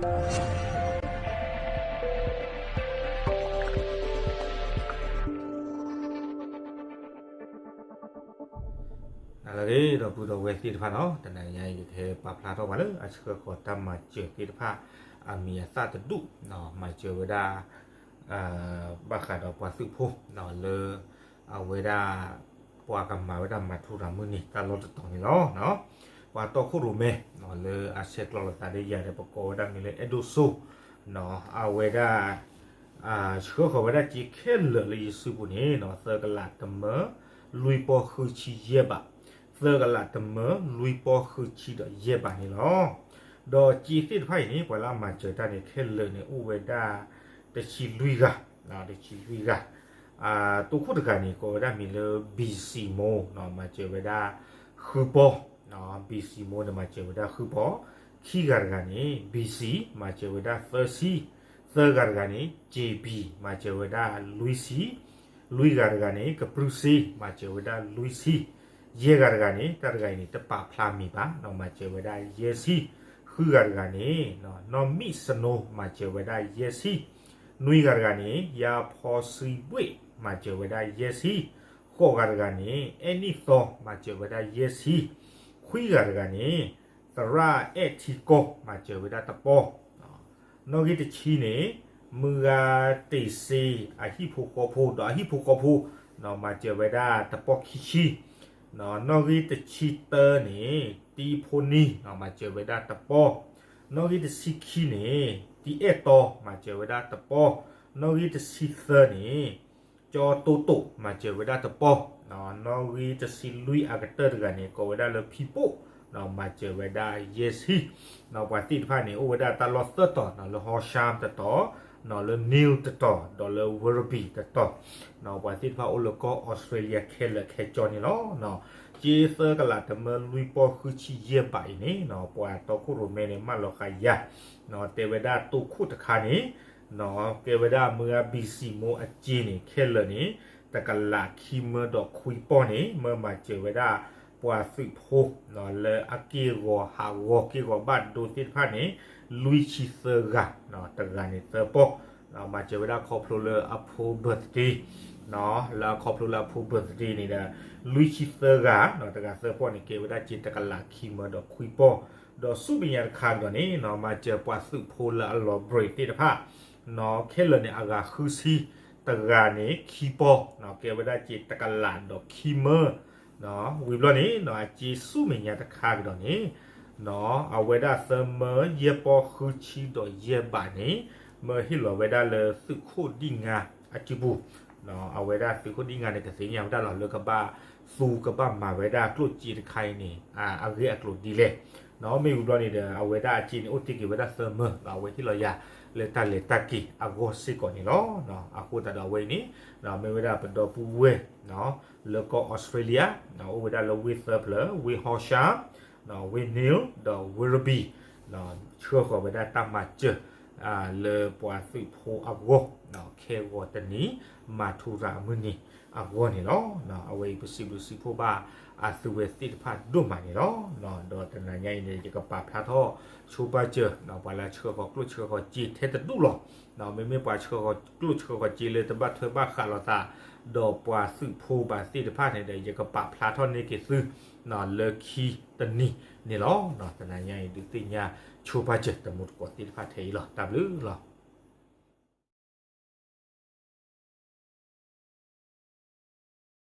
နလၢအဂ့ၤ ဒီပုၢ်ဒီဝဲၢ်သ့ၣ်တဖၣ်နီၤ, တနၤညါအံၤ ယကဟဲပာ်ဖျါထီၣ်ပှၤလၢအဆှၢဃီၤတၢ်မၤစၢၤသ့ၣ်တဖၣ် အမံၤအသၣ်တဒူၣ်, မၤစၢၤဝဲဒၣ် ဘၣ်ဃးဒီးပှၤသုးဖိ လၢ အဝဲဒၣ် ပှၤကမၤဝဲဒၣ်မၤထူရၤမုၢ်နံၤတၢ်လီၢ်တတီၤန့ၣ်လီၤ. ပှၤတီခိၣ်ရိၣ်မဲ လၢအဆဲးကျိးလိာ်သးဒီးယၤဒီး ပကိးဝဲဒၣ်မ့ၢ်လၢအဲၣ်ဒိၣ်စိ အဝဲဒၣ် ဆှၢဃီၤဝဲဒၣ်စ့ခဲလၢာ်လၢယစုပူၤန့ၣ် သၢကလးတမၢ လွံၢ်ပီၢ်ဃုဆံယဲၢ်ဘး, သၢကလးတမၢ လွံၢ်ပီၢ်ဃုဆံဒီးယဲၢ်ဘးန့ၣ်လီၤ. ဒီးစ့သ့ၣ်တဖၣ်အံၤန့ၣ် ပှၤလၢအမၤစၢၤတၢ်န့ၣ် ခဲလၢာ်န့ၣ် အိၣ်ဝဲဒၣ် တဆံလွံၢ်ဂၤ, တဆံလွံၢ်ဂၤ, တိခိၣ်တဂၤန့ၣ် ကိးဝဲဒၣ်မံၤလၢ ဘံစံမိ မၤစၢၤဝဲဒၣ် ဃုပီၢ်, ဘံစံမိန့ၣ် မၤစၢၤဝဲဒၣ်ဃုပီၢ်, ခံဂၤတဂၤန့ၣ် ဘံစံ မၤစၢၤဝဲဒၣ်သၢဆံ, သၢဂၤတဂၤန့ၣ် ကၠ့ဘံ မၤစၢၤဝဲဒၣ်လွံၢ်ဆံ, လွံၢ်ဂၤတဂၤန့ၣ် ကပြုၢ်စ့ မၤစၢၤဝဲဒၣ်လွံၢ်ဆံ, ယဲၢ်ဂၤတဂၤန့ၣ် တၢ်တဂၤအံၤန့ၣ် တပာ်ဖျါမံၤဘၣ်, မၤစၢၤဝဲဒၣ်ယဲၢ်ဆံ, ဃုဂၤတဂၤန့ၣ် နီၢ်မံၣ်စနိ မၤစၢၤဝဲဒၣ်ယဲၢ်ဆံ, နွံဂၤတဂၤန့ၣ် ယၤဖီစံဘှ့ၣ် မၤစၢၤဝဲဒၣ်ယဲၢ်ဆံ, ဃိးဂၤတဂၤန့ၣ် အဲၣ်နံၣ်သီ မၤစၢၤဝဲဒၣ်ယဲၢ်ဆံ, ခွံဂၤတဂၤန့ၣ် သရၣ်အဲၣ်ထံကီၢ် မၤစၢၤဝဲဒၣ်တပီၢ်, နီၣ်ဂံၢ်တဆံန့ၣ် မုၢ်ဂၤတ့ၢ်စ့ အဟံၣ်ဖိဃီဖိ ဒီးအဟံၣ်ဖိဃီဖိ မၤစၢၤဝဲဒၣ်တပီၢ်ခံဆံ, နီၣ်ဂံၢ်တဆံတၢန့ၣ် တံဖိနံ မၤစၢၤဝဲဒၣ်တပီၢ်, နီၣ်ဂံၢ်တဆံခံန့ၣ် တံအဲၣ်တီ မၤစၢၤဝဲဒၣ်တပီၢ်, နီၣ်ဂံၢ်တဆံသၢန့ၣ် ကၠီတိတိ မၤစၢၤဝဲဒၣ်တပီၢ်, နီၣ်ဂံၢ်တဆံလွံၢ်အကတၢၢ်တဂၤန့ၣ် ကိးဝဲဒၣ်လၢဖံပိၣ် မၤစၢၤဝဲဒၣ်ယဲၢ်ဆံ, ပှၤသ့ၣ်တဖၣ်န့ၣ် အိၣ်ဝဲဒၣ်တၢ်လီၢ်သၢတီၤ လၢ Horsham တတီၤ, လၢ Neale တတီၤ ဒီးလၢ Werribee တတီၤ, ပှၤသ့ၣ်တဖၣ်အိၣ်လၢကီၢ်အီစထြ့လယါခဲလၢာ်ခဲဆ့န့ၣ်လီၤ. စ့သၢကလးတမၢလွံၢ်ပီၢ်ဃုဆံယဲၢ်ဘးအံၤန့ၣ် ပှၤတီခိၣ်ရိၣ်မဲန့ၣ် မၢလီၤဃာ်ယၤ တဲဝဲဒၣ်တိခိၣ်တခါန့ၣ် ကဲဝဲဒၣ်မုၢ်ဂၤဘံစံမိအစ့န့ၣ် ခဲလၢာ်န့ၣ် တကလးခံမၢဒီးခွံပီၢ်န့ၣ် မၢမၤစၢၤဝဲဒၣ် ပှၤသုးဖိ လၢအက့ၢ်ဂီၤဟးဂီၤက့ၢ်ဂီၤဘၣ်ဒိသ့ၣ်တဖၣ်န့ၣ် လွံၢ်ဆံသၢဂၤ, တဂၤန့ၣ်သၢပီၢ်, မၤစၢၤဝဲဒၣ်ခီဖျိလၢအဖိ birthday လၢအခီဖျိလၢအဖိ birthday န့ၣ်ဒီး လွံၢ်ဆံသၢဂၤ, တဂၤသၢပီၢ်န့ၣ် ကဲဝဲဒၣ်စ့တကလးခံမၢဒီးခွံပီၢ်, ဒီးဆူမဲာ်ညါတခါကဒီးန့ၣ် မၤစၢၤပှၤသုးဖိလၢအလီၤ break သ့ၣ်တဖၣ် ခဲလၢာ်န့ၣ် အဂၤဃုဆံ, တဂၤန့ၣ်ခံပီၢ်, ကဲဝဲဒၣ်စ့တကလးဒီးခံမၢ, ဝံၤဘျီန့ၣ် အစ့ဆူမဲာ်ညါတခါကဒီးန့ၣ် အဝဲဒၣ်သၢမၢယဲၢ်ပီၢ်ဃုဆံဒီးယဲၢ်ဘးန့ၣ် မၢဟ့ၣ်လီၤဝဲဒၣ်လၢသုးခိၣ်ဒံၣ်ငါအစုပူၤ, အဝဲဒၣ်သုးခိၣ်ဒံၣ်ငါန့ၣ် ကသ့ၣ်ညါဝဲဒၣ်လီၤလၢကဘၣ်သူ ကဘၣ်မၤဝဲဒၣ်ကျိၣ်စ့တခါအံၤန့ၣ် အဂ့ၢ်အကျိၤဒ်လဲၣ်, မ့ၢ်ဝံၤဘျီန့ၣ်ဒီး အဝဲဒၣ်အစ့န့ၣ် အိၣ်တ့ၢ်က့ၤဝဲဒၣ်သၢမၢ, အဝဲဟ့ၣ်လီၤယၤလၢတၢ်လဲၤတၢ်က့ၤအဂီၢ်စ့ၢ်ကီးန့ၣ်လီၤ. အဃိသတးဒီးအဝဲအံၤန့ၣ် မ့ၢ်ဝဲဒၣ်ပဒီပုၢ်ဝဲၢ် လၢကီၢ်အီစထြ့လယါ, အိၣ်ဝဲဒၣ်လၢဝ့ၢ်သၢဖျၢၣ်, ဝ့ၢ် Horsham, ဝ့ၢ် Neale ဒီး Werribee, ဆှၢဃီၤဝဲဒၣ်တၢ်မၤစၢၤ လၢပှၤသုးဖိအဂီၢ်, ခဲဂီၤတနံၤ မၤထူရၤအမုၢ်နံၤအဂီၢ်န့ၣ်လီၤ. အဝဲအံၤပစံးဘျုးစံးဖှိၣ်ဘၣ်အသုဝဲသ့ၣ်တဖၣ်ဒိၣ်မးန့ၣ်လီၤ. ဒီးတနၤညါအံၤန့ၣ် ယကပာ်ဖျါထီၣ်ဆိပာ်စၢၤ ပှၤလၢဆှၢဃီၤကျိၣ်ဆှၢဃီၤစ့ထဲတဒူၣ်လီၤ. မ့မ့ၢ်ပှၤဆှၢဃီၤကျိၣ်ဆှၢဃီၤစ့လၢတဘၣ်ထွဲဘၣ်ဃးလိာ်သး ဒီးပှၤသုးဖိဘၣ်သ့ၣ်တဖၣ်န့ၣ်ဒီး ယကပာ်ဖျါထီၣ်န့ၢ်က့ၤသု လၢခံတနံၤန့ၣ်လီၤ. တနၤညါအံၤ ဒုးသ့ၣ်ညါဆိပာ်စၢၤတမူတကိးသ့ၣ်တဖၣ်ထဲအံၤလီၤ. တၢ်ဘျုးလီၤ.